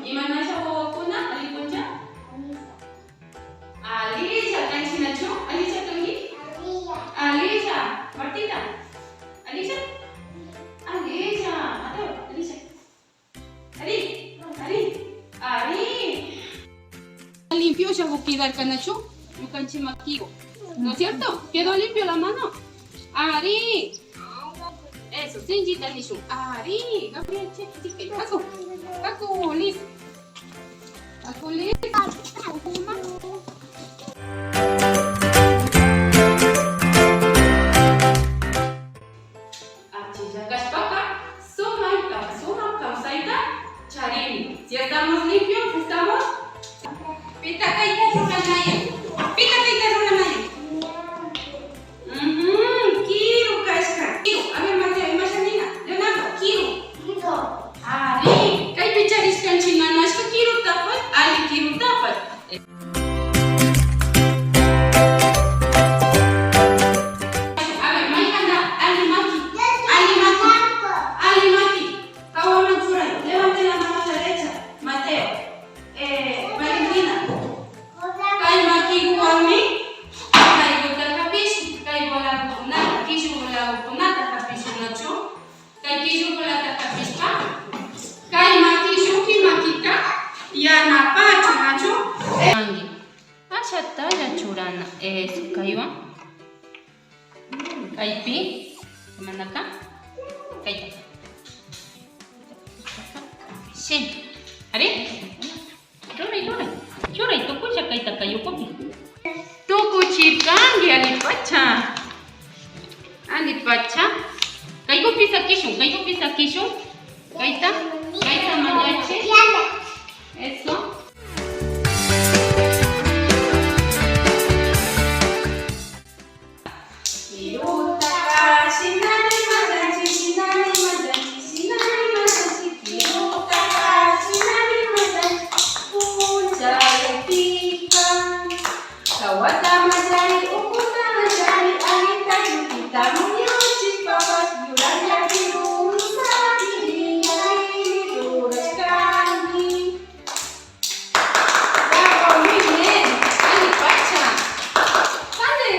Imanasha wawakuna allikuncha? Alisha, kanchinachu? Alisha kanki? Alisha, Martita. Alisha? Alisha, Mateo, Alisha. Ari, Ari, Ari. Limpio quedar kanachu? Ñukanchik makigo. ¿No es cierto? ¿Quedó limpio la mano? Ari. Eso, sinchita nishun. Ari. Gabriel, che, che, Kaku. Kaku, Liz. Kaku, Liz. Uma. Achilla kashpaka, sumayta, sumak kawsayta charini. Si estamos limpios, estamos. Pita kayta ruranaya. Pita kayta ruranaya. Kiru kashka. Kiru. A ver, Mateo, imashanina. Leonardo, kiru. Ari, kaypi charishkanchik nanashka kirutapas, ali kirutapas. A ver, maykana, ali maki. Ali maki. Ali maki. Hawaman churay. Levante la mano derecha. Mateo. Valentina. Kay makikuwanmi kaykuta hapishun. Kay bolakunata, kishu bolakunata hapishun, Kay kishu bolata hapishpa. Kay maki shuki makita yanapachu, nachu? Angi. Ashatalla churana. Eso, kaywan. Kaypi. Manaka. Kayta. Shin. Ari? Ruray, ruray. Churay, tukusha kayta kayukupi. Tukuchirkanki, alipacha. Alipacha. Kaykupi sakishun, kaykupi sakishun. Kayta, kayta mañachi. Eso. Kirutaka, shinani majanchi, shinani majanchi, shinani majanchi, kirutaka, shinani majanchi, punchaypika. Kawata machari, ukuta machari, alita yukita muñuchishpapash, yuralla kiru, sakiri, rurashkani. Bravo, muy bien. Ali pacha. Sale.